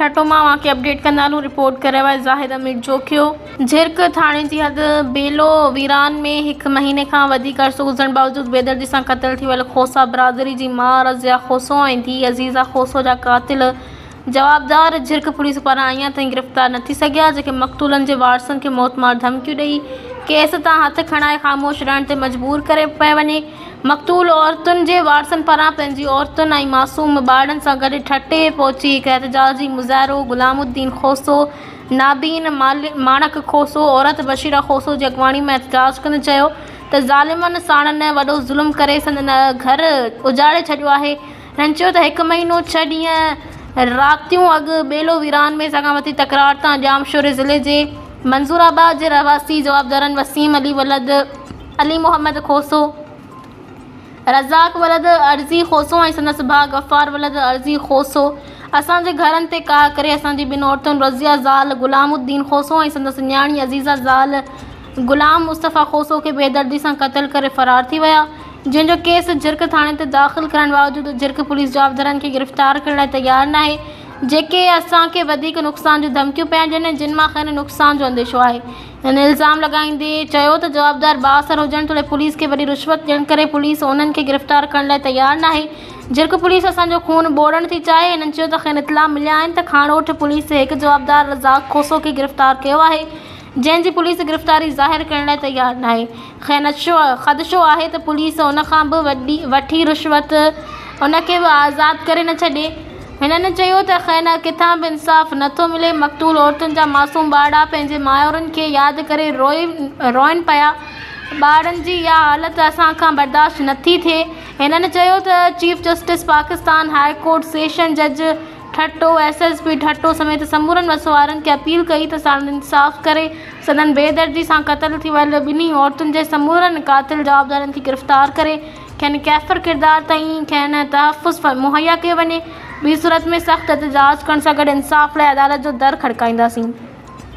ٺٽو مان اوهان کي اپڊيٽ ڪندا هلون رپورٽ ڪري رهيو آهي زاهد امير جوکيو. جھرڪ ٿاڻي جي حد ٻيلو ويران ۾ هڪ مهيني کان وڌيڪ عرصو گذرڻ باوجود بيدردي سان قتل ٿي ويل کوسا برادري جي ماء رضيه کوسو ۽ ڌيء عزيزه کوسو جا قاتل جوابدار جھرڪ پوليس پاران اڃا تائين گرفتار نه ٿي سگهيا جيڪي مقتولن جي وارثن کي موتمار ڌمڪيون ڏئي ڪيس تان هٿ کڻائي خاموش رهڻ تي مجبور ڪري پئي وڃي مقتول عورتن جي وارثن پاران پنهنجي عورتن ۽ معصوم ٻارڙن سان گڏ ٺٽي پهچي هڪ احتجاجي مظاهرو غلام الدين کوسو، نابين ماڻڪ کوسو، عورت بشيره کوسو جي اڳواڻي ۾ احتجاج ڪندي چيو ته ظالمن ساڻن وڏو ظلم ڪري سندن گهر اجاڙي ڇڏيو آهي هنن چيو ته هڪ مهينو ڇهه ڏينهن راتيون اڳ ٻيلو ويران ۾ ثقافتي تڪرار تان ڄامشوري ضلعي جي منظور آباد جي رهواسي جوابدارن وسيم علي ولد علي محمد کوسو، رزاق ولد عرضي کوسو ۽ سندس ڀاء غفار ولد عرضي کوسو اسان جي گهرن تي ڪاهه ڪري اسان جي ٻن عورتن رضيه زال غلام الدين کوسو ۽ سندس نياڻي عزيزه زال غلام مصطفيٰ کوسو کي بيدردي سان قتل ڪري فرار ٿي ويا جنهن جو ڪيس جھرڪ ٿاڻي تي داخل ڪرائڻ باوجود جھرڪ پوليس جوابدارن کي گرفتار ڪرڻ لاء تيار ناهي جيڪي اسان کي وڌيڪ نقصان جون ڌمڪيون پيا ڏين جن مان کين نقصان جو انديشو آهي. هن الزام لڳائيندي چيو ته جوابدار بااثر هجڻ توڙي پوليس کي وڏي رشوت ڏيڻ ڪري پوليس انهن کي گرفتار ڪرڻ لاء تيار ناهي. جرڪ پوليس اسان جو خون ٻوڙڻ ٿي چاهي. هنن چيو ته کين اطلاع مليا آهن ته کاڻوٺ پوليس هڪ جوابدار رزاق کوسو کي گرفتار ڪيو آهي جنهن جي پوليس گرفتاري ظاهر ڪرڻ لاء تيار ناهي. کين خدشو آهي ته پوليس ان کان به وٺي رشوت ان کي به آزاد ڪري نه ڇڏي. هنن چيو ته کين ڪٿان به انصاف نه ٿو ملي، مقتول عورتن جا معصوم ٻارڙا پنهنجي مائرن کي ياد ڪري روئن پيا، ٻارڙن جي اها حالت اسان کان برداشت نه ٿي ٿئي. هنن چيو ته chief justice Pakistan high court session جج Thatta, S S P Thatta سميت سمورن وس وارن کي اپيل ڪئي ته ساڻن انصاف ڪري سندن بيدردي سان قتل ٿي ويل ٻنهي عورتن جي سمورن قاتل جوابدارن کي گرفتار ڪري کين ڪيفر ڪردار تائين کين تحفظ مهيا ڪيو وڃي، ٻي صورت ۾ سخت احتجاج ڪرڻ سان گڏ انصاف لاء عدالت جو در کڙڪائينداسين.